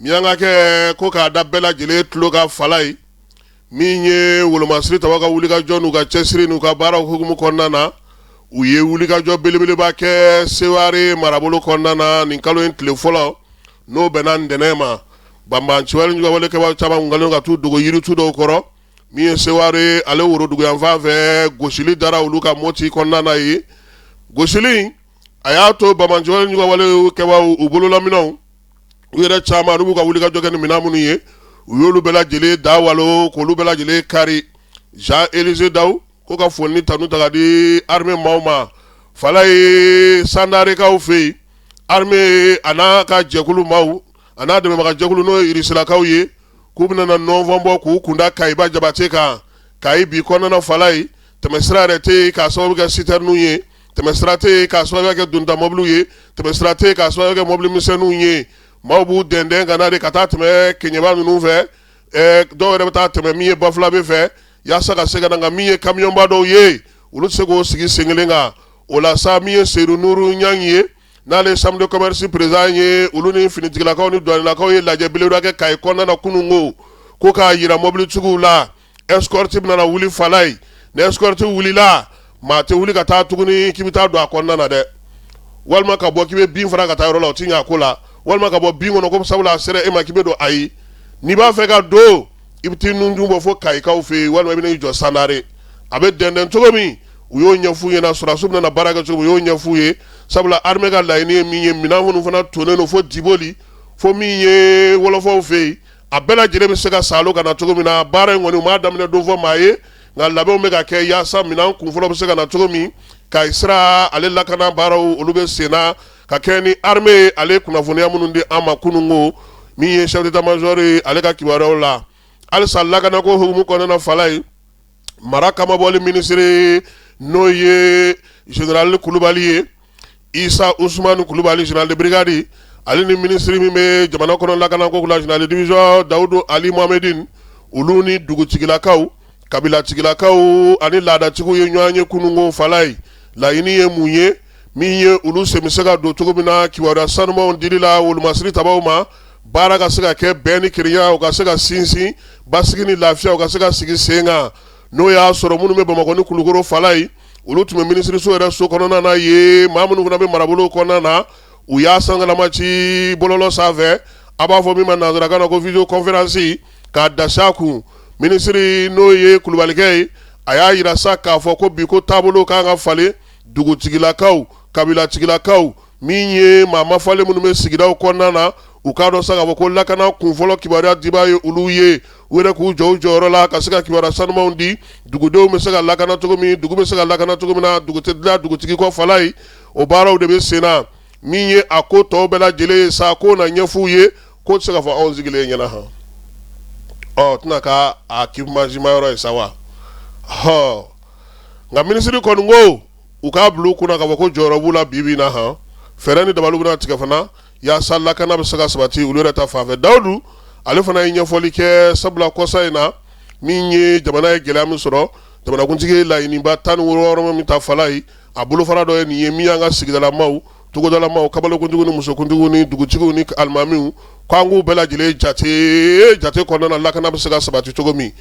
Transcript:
Miyankakɛ ko k'a da bɛɛ lajɛlen tulo kan Falayi, min ye wolomasiri tabaw ka wulikajɔ n'u ka cɛsiri n'u ka baaraw hukumu kɔnɔna na, u ye wulikajɔ belebeleba kɛ Seware marabolo kɔnɔna na nin kalo in tile fɔlɔ, n'o bɛnna ntɛnɛn ma. Banbaanci wale juguwale kɛbaa caman kun kɛlen ka t'u dogo yiritu dɔw kɔrɔ. Min ye Seware ale woroduguyanfan fɛ, gosili dara olu ka Moti kɔnɔna na yen. Gosili a y'a to banbaanci wale juguwale kɛbaaw u bololaminɛnw, u yɛrɛ caman n'u b'u ka wulikajɔ kɛ ni minɛn minnu ye, u y'olu bɛɛ lajɛlen da walo k'olu bɛɛ lajɛlen kari. Jean Élisée Dawu ko ka foli ni tanu ta ka di armée maaw ma. Falayi, Sandarekaw fɛ yen, armée a n'a ka jɛkulu maaw, a n'a dɛmɛbaga jɛkulu, n'o ye irisilakaw ye, k'u bɛna na nɔnfɔn bɔ k'u kunda Kayiba Jabate kan. Kayi bi kɔnɔna, Falayi, tɛmɛsira yɛrɛ tɛ yen k'a sababu kɛ sitɛrininw ye, tɛmɛsira tɛ yen k'a sababu kɛ donta mɔbiliw ye, tɛmɛsira tɛ yen k'a sababu kɛ mɔbili misɛnninw ye. Maaw b'u dɛndɛn ka na de ka taa tɛmɛ Keɲeba ninnu fɛ, dɔw yɛrɛ bɛ taa tɛmɛ min ye Bafulabe fɛ yaasa ka se ka na. Nka min ye kamiyɔnba dɔw ye, olu tɛ se k'o sigi sen kelen kan. O la sa, min ye Seyidu Nuru Ɲangi ye, n'ale ye chambre de commerce président ye, olu ni finitigilakaw ni douanelakaw ye lajɛ belebeleba kɛ Kayi kɔnɔna na kunun ko k'a yira mɔbilitigiw la, escorte bɛna wuli Falayi. Ni escorte wulila, maa tɛ wuli ka taa tuguni k'i bɛ taa don a kɔnɔna na dɛ, walima ka bɔ k'i bɛ bin fara ka taa yɔrɔ la, o tɛ ɲɛ a ko la, walima ka bɔ bin kɔnɔ ko sabula a sera e ma k'i bɛ don. Ayi, n'i b'a fɛ ka don, i bɛ t'i nunju bɔ fo Kayikaw fɛ yen, walima i bɛ n'i jɔ Sandare. A bɛ dɛndɛn cogo min, u y'o ɲɛf'u ɲɛna. Sɔrɔdasiw bɛna baara kɛ cogo min, u y'o ɲɛf'u ye, sabula armée ka laɲini ye min ye, minɛn minnu fana tonnen don fo Diboli, fo min ye wɔlɔfɔw fɛ yen, a bɛɛ lajɛlen bɛ se ka saalo ka na cogo min na. Baara in kɔni, u m'a daminɛ don fɔ maa ye, nka labɛnw bɛ ka kɛ yaasa minɛn kunfɔlɔ bɛ se ka na cogo min. Kayi sira ale lakana baaraw, olu bɛ sen na ka kɛ ni armée ale kunnafoniya minnu di an ma kunun ko, min ye chef d'état major ye, ale ka kibaruyaw la. Halisa lakanako hukumu kɔnɔna, Falayi, mara kamabɔli minisiri, n'o ye général Kulubali ye, Isa Usumani Kulubali, général de brigade, ale ni minisiri min bɛ jamana kɔnɔ lakanako la, général de division Dawudu Ali Mohamedine, olu ni dugutigilakaw, kabilatigilakaw ani laadatigiw ye ɲɔgɔn ye kununko. Falayi, laɲini ye mun ye? Min ye olu sen bɛ se ka don cogo min na kibaruya sanumanw dili la wolomasiri tabaw ma, baara ka se ka kɛ bɛn ni kelenya, u ka se ka sinsin, basigi ni lafiya u ka se ka sigi sen kan. N'o y'a sɔrɔ minnu bɛ Bamakɔ ni Kulukoro, Falayi, olu tun bɛ minisiriso yɛrɛ so kɔnɔna na ye. Maa minnu fana bɛ marabolo kɔnɔna na, u y'a sangalama ci bɔlɔlɔ sanfɛ, a b'a fɔ min ma nansarakan na ko visioconférence, k'a da a kun. Minisiri, n'o ye Kulubalikɛ ye, a y'a jira sa k'a fɔ ko bi ko taabolo kan ka falen. Dugutigilakaw, kabilatigilakaw, min ye maa mafalen minnu bɛ sigidaw kɔnɔna na, u k'a dɔn sa k'a fɔ ko lakana kunfɔlɔ kibaruya dibaa ye olu ye. U yɛrɛ k'u jɔ u jɔyɔrɔ la ka se ka kibaruya sanumanw di, dugudenw bɛ se ka lakana cogo min, dugu bɛ se ka lakana cogo min na, dugu tɛ dilan dugutigi kɔ. Falayi, o baaraw de bɛ sen na. Min ye a ko tɔw bɛɛ lajɛlen ye sa, k'o na ɲɛf'u ye, k'o tɛ se ka fɔ anw sigilen ɲɛna han. Ɔ tɛna ka a kibamajima yɔrɔ ye sa wa? Hɔ, nka minisiri kɔni ko u k'a bila u kunna k'a fɔ ko jɔyɔrɔ b'u la bi bi in na han. Fɛɛrɛ ni dabaliw bɛna tigɛ fana yaasa lakana bɛ se ka sabati olu yɛrɛ ta fan fɛ. Dawudu ale fana ye ɲɛfɔli kɛ, sabula kɔsa in na, min ye jamana ye gɛlɛya min sɔrɔ, jamanakuntigi ye laɲiniba 16 min ta, Falayi, a bolofara dɔ ye nin ye, min y'an ka sigidalamaw, togodalamaw, kabalenkuntigiw ni musokuntigiw ni dugutigiw ni alimamiw, k'an k'u bɛɛ lajɛlen jate jate kɔnɔna na, lakana bɛ se ka sabati cogo min.